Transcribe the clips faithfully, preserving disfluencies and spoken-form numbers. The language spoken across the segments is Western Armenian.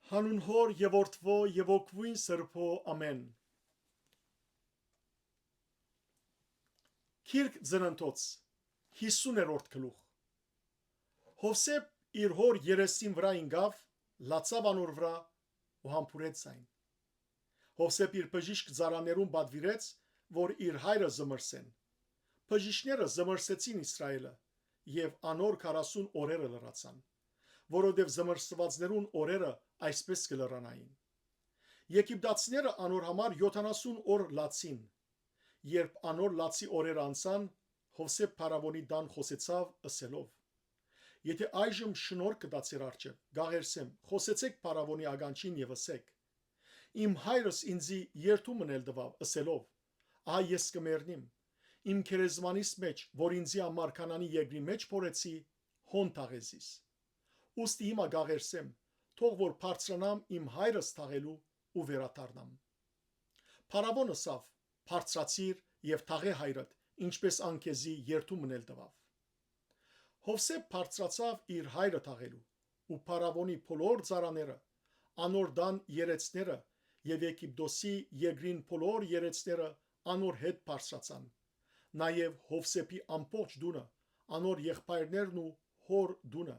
Հանուն Հօր եւ Որդւոյ եւ Հոգւոյն Սրբոյ, ամէն։ Գիրք Ծննդոց, յիսուներորդ գլուխ։ Յովսէփ իր հօր երեսին վրայ ինկաւ, լացաւ անոր վրայ ու համբուրեց զայն։ Յովսէփ իր բժիշկ ծառաներուն պատուիրեց, որ իր հայրը զմրսեն։ Բժիշկները զմրսեցին Իսրայէլը, եւ անոր քառասուն օրերը լրացան, որովհետեւ զմրսուածներուն օրերը այսպէս կը լրանային։ Եգիպտացիները անոր համար եօթանասուն օր լացին։ Երբ անոր լացի օրերը անցան, Յովսէփ փարաւոնի տան խօսեցաւ, ըսելով. «Եթէ այժմ շնորհք կտայ ձեր առջեւ, կ'աղերսեմ, խօսեցէք փարաւոնի ականջին եւ ըսէք. "Իմ հայրս ինծի երդում մըն էլ տուաւ", ըսելով. "Ահա ես կը մեռնիմ, իմ գերեզմանիս մէջ, որ ինծի համար Քանանի երկրի մէջ փորեցի, հոն թաղէ զիս"։ Ուստի հիմա կ'աղերսեմ, թող որ բարձրանամ իմ հայրս թաղելու ու վերադառնամ"։ Փարաւոն ըսաւ. "Բարձրացիր եւ թաղէ հայրդ, ինչպէս ան քեզի երդում մըն էլ տուաւ"։ Յովսէփ բարձրացաւ իր հայրը թաղելու, ու փարաւոնի բոլոր ծառաները, անոր տան երեցները եւ Եգիպտոսի երկրին բոլոր երեցները անոր հետ բարձրացան։ Նաեւ Յովսէփի ամբողջ տունը, անոր եղբայրներն ու հօր տունը,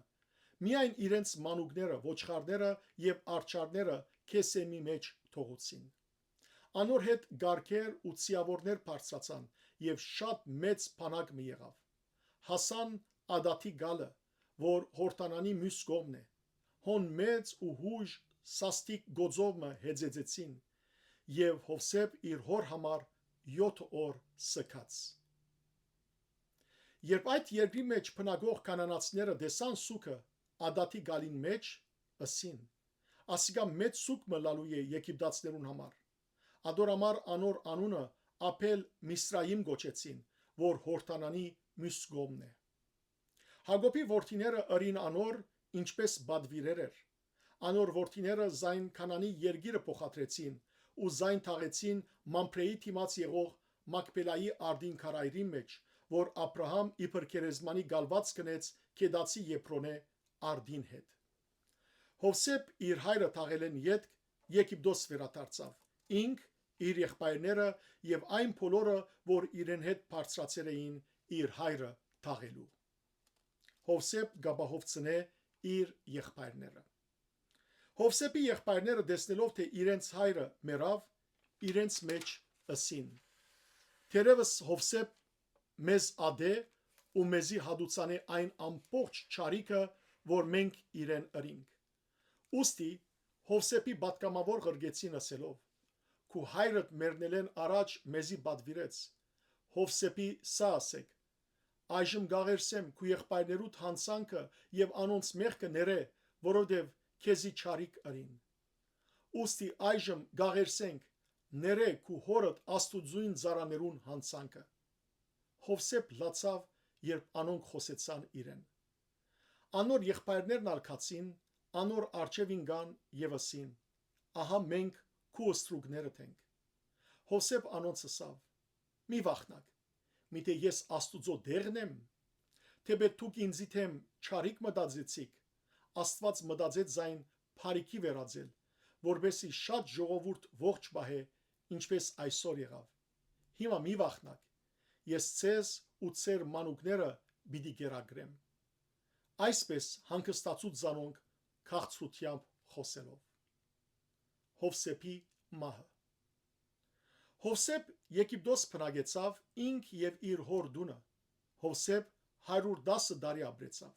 միայն իրենց մանուկները, ոչխարները եւ արջառները Քեսեմի մէջ թողուցին։ Անոր հետ կառքեր ու ձիաւորներ բարձրացան եւ շատ մեծ բանակ մը եղաւ։ Հասան Ադադի գալը, որ Յորդանանի միւս կողմն է, հոն մեծ ու յուժ սաստիկ գոծով մը հեծեծեցին, եւ Յովսէփ իր հօր համար եօթ օր սգաց։ Երբ այդ երկրի մէջ բնակող կանանացիները տեսան սուգը Ադադի գալին մէջ, ըսին. "Ասիկա մեծ սուգ մը լալու է եգիպտացիներուն համար"։ Ադոր համար անոր անունը Աբել Միսրայիմ կոչեցին, որ Յորդանանի միւս կողմն է։ Յակոբի որդիները ըրին անոր, ինչպէս պատուիրեր էր։ Անոր որդիները զայն Քանանի երկիրը փոխադրեցին ու զայն թաղեցին Մամբրեի դիմաց եղող Մակպելայի արդին քարայրին մէջ, որ Աբրահամ իբր գերեզմանի գալուած գնեց Կեդացի Եփրոնէ արդին հետ։ Յովսէփ իր հայրը թաղելէն ետք Եգիպտոս վերադարձաւ, ինք, իր եղբայրները եւ այն բոլորը, որ իրեն հետ բարձրացեր էին իր հայրը թաղելու։ Յովսէփ կ'ապահովցնէ իր եղբայրները։ Յովսէփի եղբայրները, տեսնելով թէ իրենց հայրը մեռաւ, իրենց մէջ ըսին. "Թերեւս Յովսէփ մեզ ատէ ու մեզի հատուցանէ այն ամբողջ չարիքը, որ մենք իրեն ըրինք"։ Ուստի Յովսէփի պատգամաւոր ղրկեցին, ըսելով. "Քու հայրդ մեռնելէն առաջ մեզի պատուիրեց։ Յովսէփի սա ըսէք. 'Այժմ կ'աղերսեմ քու եղբայրներուդ յանցանքը եւ անոնց մեղքը ներէ, որովհետեւ քեզի չարիք ըրին'։ Ուստի այժմ կ'աղերսենք. ներէ քու հօրդ Աստուծոյն ծառաներուն յանցանքը"։ Յովսէփ լացաւ, երբ անոնք խօսեցան իրեն։ Անոր եղբայրներն ալ գացին, անոր առջեւ ինկան եւ ըսին. "Ահա մենք քու ստրուկներդ ենք"։ Յովսէփ անոնց ըսաւ. "Մի վախնաք, միթէ ես Աստուծոյ դեղն եմ։ Թէպէ դուք ինծի դէմ չարիք մտածեցիք, Աստուած մտածեց զայն բարիքի վերածել, որպէսզի շատ ժողովուրդ ողջ պահէ, ինչպէս այսօր եղաւ։ Հիմա մի վախնաք, ես ձեզ ու ձեր մանուկները պիտի կերակրեմ"։ Այսպէս հանգստացուց զանոնք, քաղցրութեամբ խօսելով։ Յովսէփի մահը։ Յովսէփ Եգիպտոս բնակեցաւ, ինք եւ իր հօր տունը։ Յովսէփ հարիւր տասը տարի ապրեցաւ։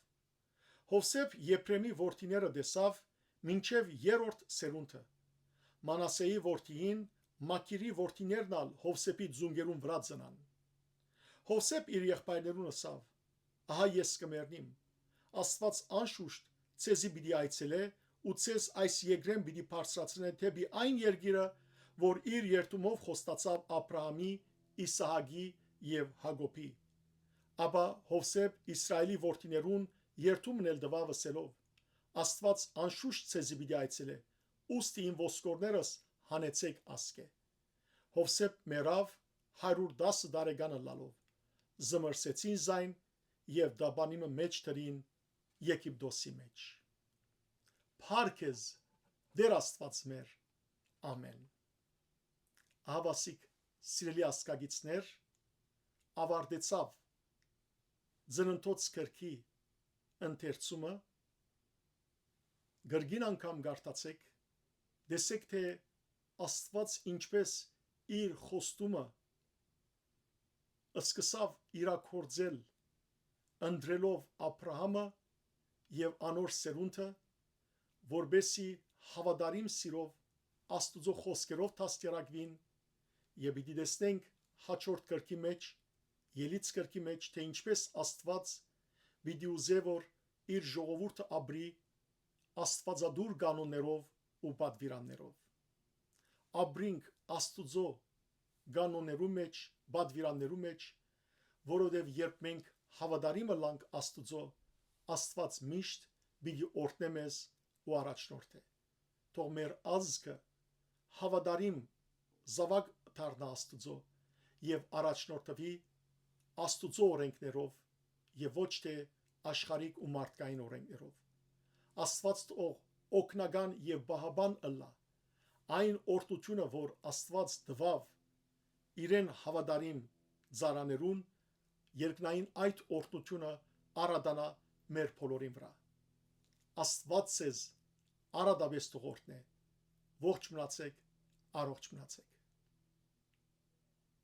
Յովսէփ Եփրեմի որդիները տեսաւ մինչեւ երրորդ սերունդը։ Մանասեի որդիին, Մակիրի որդիներն ալ Յովսէփի ծունկերուն վրայ ծնան։ Յովսէփ իր եղբայրներուն ըսաւ. "Ահա ես կը մեռնիմ։ Աստուած անշուշտ ձեզի պիտի այցելէ ու ձեզ այս երկրէն պիտի բարձրացնէ դէպի այն երկիրը, որ իր երդումով խոստացաւ Աբրահամի, Իսահակի եւ Յակոբի"։ Ապա Յովսէփ Իսրայէլի որդիներուն երդումն էլ տուաւ, ըսելով. "Աստուած անշուշտ ձեզի պիտի այցելէ, ուստի իմ ոսկորներս հանեցէք ասկէ"։ Յովսէփ մեռաւ, հարիւր տասը տարեկան ըլլալով։ Զմրսեցին զայն եւ տապանի մը մէջ դրին Եգիպտոսի մէջ։ Փառք քեզ, Տէր Աստուած մեր։ Ամէն։ Ահավասիկ, սիրելի ազգագիցներ, աւարտեցաւ Ծննդոց գրքի ընթերցումը։ Կրկին անգամ կարդացէք, տեսէք թէ Աստուած ինչպէս իր խոստումը սկսաւ իրագործել, ընտրելով Աբրահամը եւ անոր սերունդը, որպէսզի հաւատարիմ սիրով Աստուծոյ խօսքերով դաստիարակուին, եւ պիտի տեսնենք հաջորդ գրքի մէջ, Ելից գրքի մէջ, թէ ինչպէս Աստուած պիտի ուզէ որ իր ժողովուրդը ապրի աստուածատուր կանոններով ու պատուիրաններով։ Ապրինք Աստուծոյ կանոններու մէջ, պատուիրաններու մէջ, որովհետեւ երբ մենք հաւատարիմ ըլլանք Աստուծոյ, Աստուած միշտ պիտի օրհնէ մեզ ու առաջնորդէ։ Թող մեր ազգը հաւատարիմ զաւակ դառնայ Աստուծոյ եւ առաջնորդուի Աստուծոյ օրէնքներով եւ ոչ թէ աշխարհիկ ու մարդկային օրէնքներով։ Աստուած թող օգնական եւ պահապան ըլլայ այն օրհնութիւնը, որ Աստուած տուաւ իրեն հաւատարիմ ծառաներուն, երկնային այդ օրհնութիւնը արատանայ մեր բոլորին վրայ։ Աստուած ձեզ արատապէս թող օրհնէ։ Ողջ մնացէք, առողջ մնացէք։